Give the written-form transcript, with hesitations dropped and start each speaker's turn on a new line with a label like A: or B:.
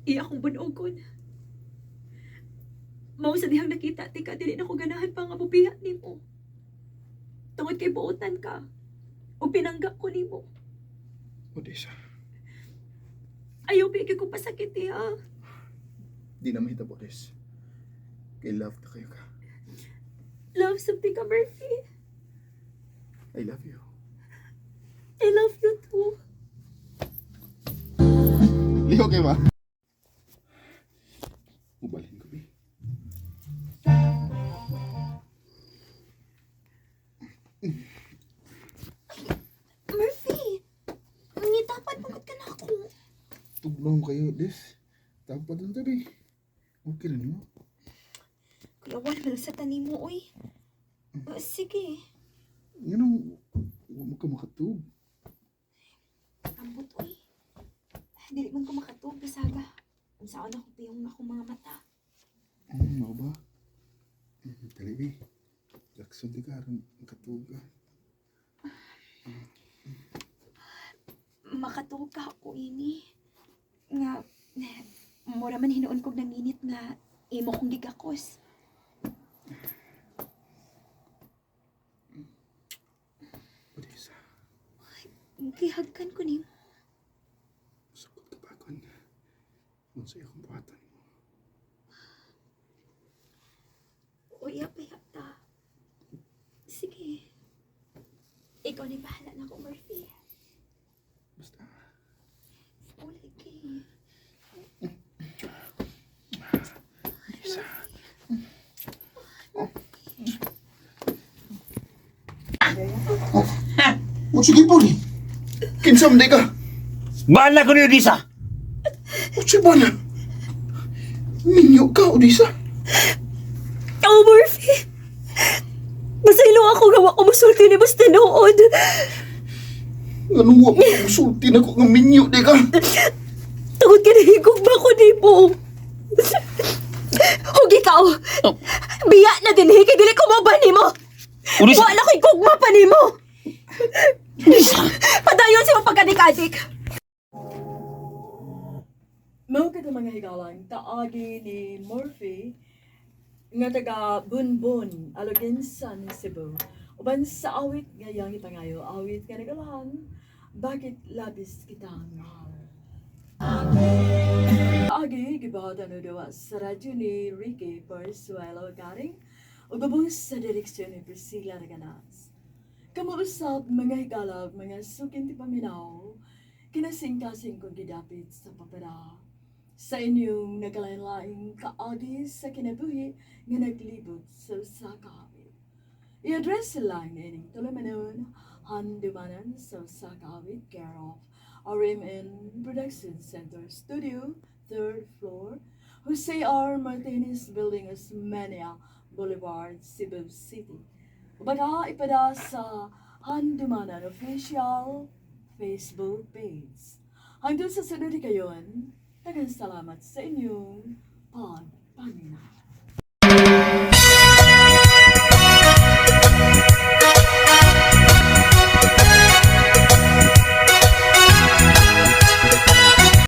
A: Iya akong bunogon. Mao sa dihang nakita ti ka, dili na ko ganahan pa nga mubihat nimo. Tungod kay buotan ka. O pinangga ko nimo.
B: Odessa,
A: Ayaw bigay ko pasakit ha.
B: di na mahitabo, Des. Kay love na kayo ka.
A: Love something ka, Murphy.
B: I love you.
A: I love you too.
B: Liho kayo ba? Mubalhin ko, bi.
A: Murphy! Ngitapat pagod ka na ako.
B: Tugnaw kayo, Des. Tapad ang tabi. Okay na nimo.
A: Kuyawan, wala sa tani mo, uy. Sige.
B: Nganong wa mo ka makatug?
A: Ambot, uy. Dili man ko makatug, bisaga. Unsaon ako piyong akong mga mata.
B: Mao ba? Dali, bi. Jackson, di ka aron makatug ka.
A: Makatug ka ako ini. Nga, mura man hinuon kog nanginit nga imo kong gigakos.
B: Odessa,
A: Gihagkan ko nimo.
B: sukot ka ba kon? Unsay akong buhaton nimo?
A: Uy, apay ta. Sige. Ikaw na bahala na ako, Murphy.
B: Basta,
A: Uligi.
B: Odessa. Oh. Oh, sige po ni. Kinsa man di ka?
C: Bahala ko ni Odisa.
B: Unsay ba na? Minyo ka, Odessa.
A: Oh, Murphy! Masaylo ako nga wa ko musulti ni mas tinuod.
B: Nganong wa mo musulti na ko nga minyo di ka?
A: Tungod kay nahigog ba ko nimo? Hug ikaw!
C: Oh.
A: Biya na din kay dili ko mo ba nimo?
C: Odessa.
A: Wa na ko'y gugma pa nimo!
C: Odessa.
A: Padayon sa pagkadik-adik!
D: Mao kadto mga higalang kaagi ni Murphy nga taga Bunbun, Aloginsan, Cebu. Uban sa awit nga iyang ipangayo, awit nga nagalahan, bakit labis kitang mahal. Kaagi gibuhatan og duwa sa radyo ni Ricky Persuelo Garing ug ubos sa direksyon ni Priscilla Reganas. Kamuusap mga higalag, mga sukin ti paminaw, kinasingkasing kong gidapit sa papara sa inyong nagkalain-laing kaagi sa kinabuhi nga naglibot sa usa ka awit. I-address lang ining tulumanon, handumanan sa usa ka awit, care of RMN Production Center Studio, 3rd floor, Jose R. Martinez Building, Osmeña Boulevard, Cebu City. Baka ipada sa Handumanan Official Facebook page. Hanggang sa sunod kayon, daghang salamat sa inyong pagpaminaw.